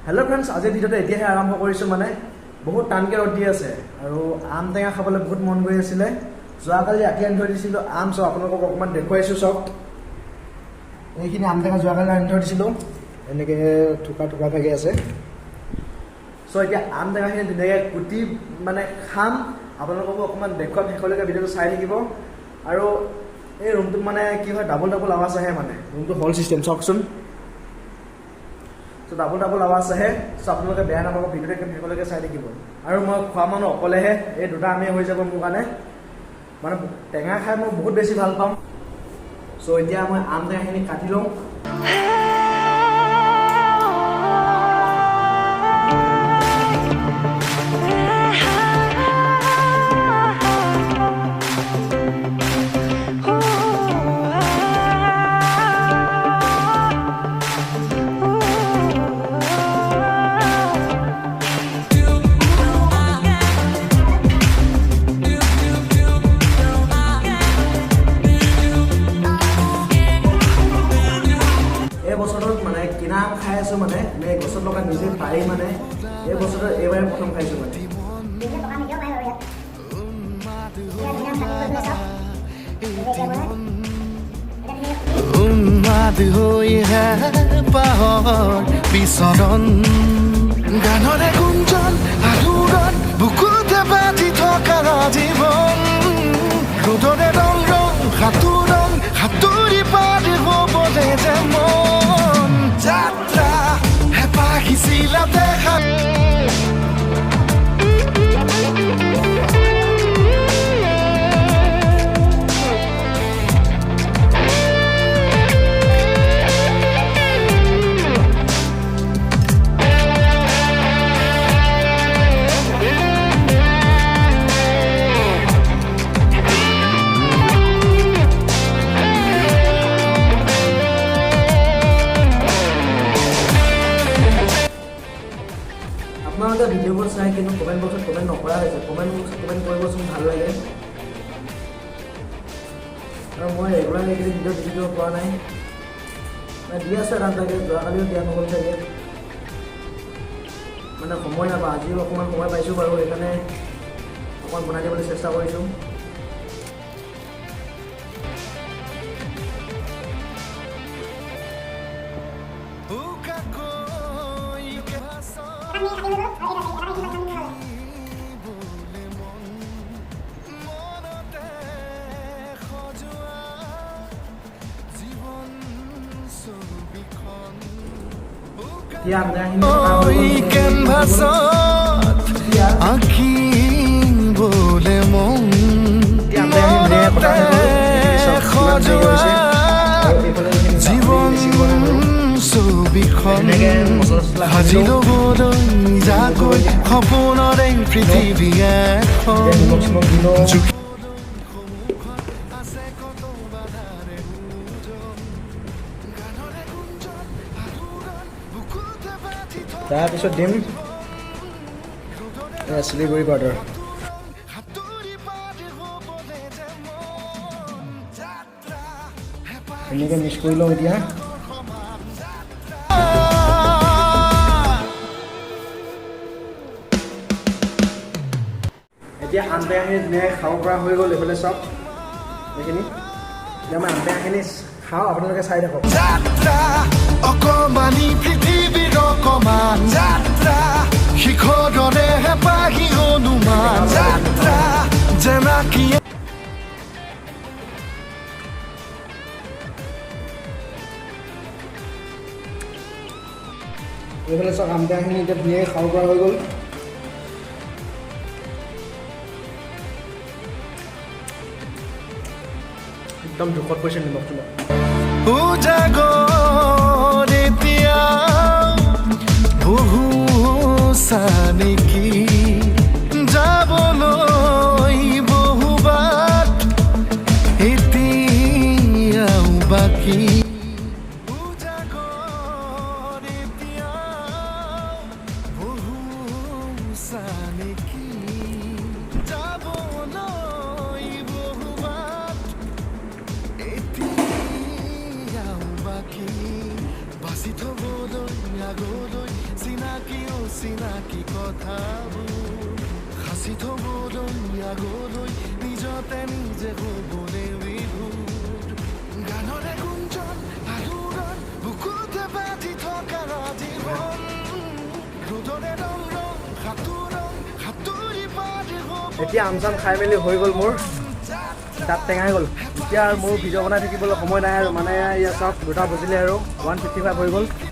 Hello' friends, আজিৰ ভিডিঅ'টো এতিয়াহে আৰম্ভ কৰিছোঁ। মানে বহুত টানকৈ ৰ'দ দি আছে আৰু আম টেঙা খাবলৈ বহুত মন গৈ আছিলে। যোৱাকালি ৰাতি আনি থৈ দিছিলোঁ আম। চব আপোনালোকক অকণমান দেখুৱাইছোঁ। চব এইখিনি আম টেঙা যোৱাকালি আনি থৈ দিছিলোঁ, এনেকৈ থোকা থোকা থাকি আছে। চ' এতিয়া আম টেঙাখিনি ধুনীয়াকৈ কুটি মানে খাম, আপোনালোককো অকণমান দেখুৱাম। শেষলৈকে ভিডিঅ'টো চাই থাকিব। আৰু এই ৰুমটোত মানে কি হয়, ডাবল ডাবল আৱাজ আহে, মানে ৰুমটো হল চিষ্টেম চাওকচোন। চ' ডাবল ডাবল আৱাজ আহে। চ' আপোনালোকে বেয়া নাপাব, ভিডিঅ'টো একদম শেষলৈকে চাই থাকিব। আৰু মই খোৱা মানুহ অকলেহে, এই দুটা আমেই হৈ যাব মোৰ কাৰণে। মানে টেঙা খাই মই বহুত বেছি ভাল পাওঁ। চ' এতিয়া মই আম টেঙাখিনি কাটি লওঁ। এই বছৰটোত মানে কিনা আম খাই আছোঁ, মানে এই গছত লগা নিজে পাৰি, মানে এই বছৰটোত এইবাৰে প্ৰথম খাইছোঁ মানে। নিজে পকা মিঠাও পায় বাৰু ইয়াত। এতিয়া ধুনীয়া কাটি কৰি চাওক। এতিয়া মই এতিয়া ধুনীয়াকৈ উন্মাদ হৈ হেঁপাহৰ বিচৰণ, গানৰে গুঞ্জন আলোড়ন, বুকুতে বাজি থকা জীৱন, ৰ'দৰে ৰং ৰং সাঁতোৰণ, সাঁতুৰি পাৰ হ'বলে যে মন যাত্ৰা হেঁপাহিছিলা দেখা। আপোনালোকে ভিডিঅ'বোৰ চাই কিন্তু কমেণ্ট বক্সত কমেণ্ট নকৰা হৈছে। কমেণ্ট বক্সত কমেণ্ট কৰিবচোন, ভাল লাগে। আৰু মই ৰেগুলাৰ এইকেইদিন ভিডিঅ' দি দিব পৰা নাই, মানে দি আছোঁ এটা এটাকৈ। যোৱাকালিও দিয়া নহ'ল চাগে, মানে সময় নাপাওঁ। আজিও অকণমান সময় পাইছোঁ বাৰু, সেইকাৰণে অকণমান বনাই দিবলৈ চেষ্টা কৰিছোঁ। উকাকৈ আমি কাটি ল'লো আৰু এটা এটা ইমান ল'লে। মন মনতে সজোৱা জীৱন ছবিখন। এতিয়া আঞ্জাখিনি কটা হৈ গ'ল। কেনভাছত এতিয়া আঁকিবলে মন এতিয়া আঞ্জাখিনি ধুনীয়াকৈ কটা হৈ গ'ল। এইখিনি চাওক কিমান ধুনীয়া হৈছে। আৰু এইফালে এইখিনি জীৱন বেছি হোৱা নাই বাৰু। ছবিখন ধুনীয়াকৈ মছলা চছলা সাজি সানি লওঁ। ল'বলৈ নিজাকৈ সপোনৰে পৃথিৱী এখন। এতিয়া নিমখ চিমখ দি লওঁ। আছে কত বাধাৰে ওজন, গানৰে গুঞ্জন আলোড়ন, বুকুতে বাজি থকা তাৰপিছত দিম চিলি গুড়ি পাউডাৰ। সাঁতুৰি পাৰ হ'বলে যে মন যাত্ৰা হেঁপাহ। ধুনীয়াকৈ মিক্স কৰি লওঁ এতিয়া। এতিয়া আম টেঙাখিনি ধুনীয়াকৈ খাব পৰা হৈ গ'ল। এইফালে চাওক এইখিনি। এতিয়া মই আম টেঙাখিনি খাওঁ, আপোনালোকে চাই থাকক। যাত্ৰা অকমানি পৃথিৱীৰ অকমান যাত্ৰা, শিখৰৰে হেঁপাহি অনুমান যাত্ৰা জেনাকী। এইফালে চাওক, আম টেঙাখিনি এতিয়া ধুনীয়াকৈ খাব পৰা হৈ গ'ল। একদম জোখত পৰিছে নিমখটো। উজাগৰ এতিয়া বহু চানেকি, যাবলৈ বহু বাট এতিয়াও বাকী। উজাগৰ এতিয়া বহু চানেকি, যাবলৈ বহু বাট এতিয়াও বাকী। বাছি থবলৈ চিনাকি কথাবোৰ সাঁচি থবলৈ আগলৈ নিজতে নিজে হ'বলৈ বিভোৰ। গানৰে গুঞ্জন, আলোড়ন বুকুতে বাজি থকা জীৱন, ৰ'দৰে ৰং ৰং সাঁতোৰং সাঁতুৰি পাৰ হ'ব। এতিয়া আম চাম খাই মেলি হৈ গ'ল, মোৰ দাঁত টেঙাই গ'ল। এতিয়া আৰু মোৰ ভিডিঅ' বনাই থাকিবলৈ সময় নাই আৰু। মানে ইয়াত চাওক, 2টা বজিলে আৰু 1:55 হৈ গ'ল।